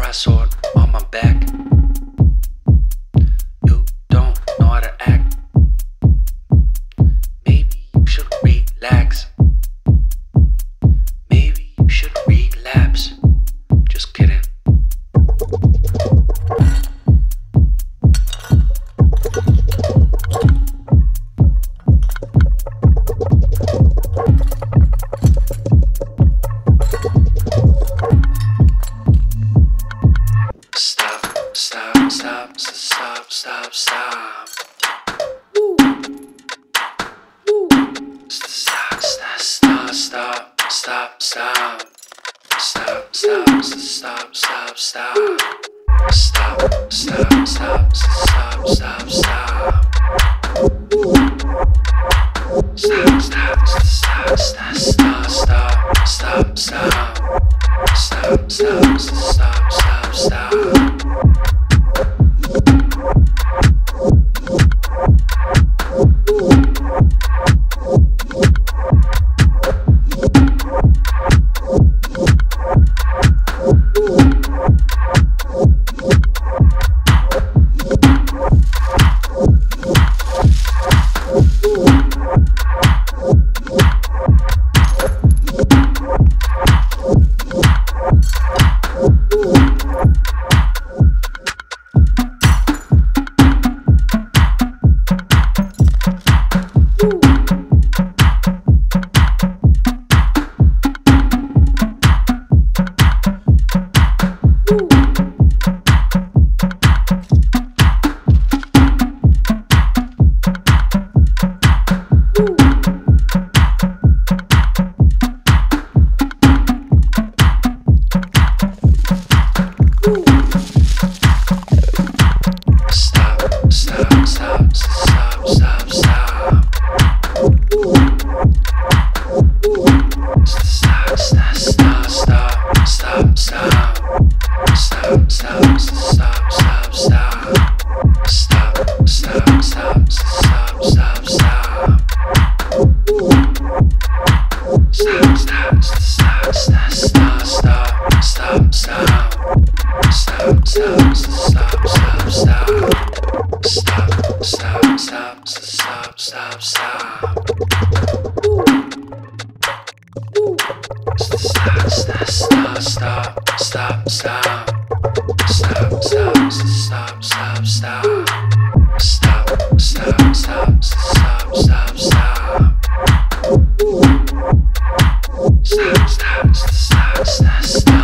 a sword on my back. You don't know how to act. Maybe you should relax. Maybe you should relapse. Just kidding. Stop, stop, stop, stop, stop, stop. Woo. Woo. Stop, stop, stop, stop, stop, stop. Stop, stop, stop, stop, stop, stop. Stop, stop, stop, stop, stop, stop. Stop, stop, stop, stop, stop, stop, stop. Stop, stop, stop, stop, stop. Stop, stop, stop, stop, stop, stop. Stop, stop, stop, stop, stop, stop. Stop, stop, stop, stop, stop. Stop, stop, stop, stop, stop, stop. Stop, stop, stop, stop, stop, stop, stop. Stop, stop, stop, stop, stop, stop. Stop, stop, stop, stop, stop, stop. Stop, stop, stop, stop, stop. Stop, stop, stop, stop, stop. Stop, stop, stop, stop, stop, stop. Stop, stop, stop, stop, stop.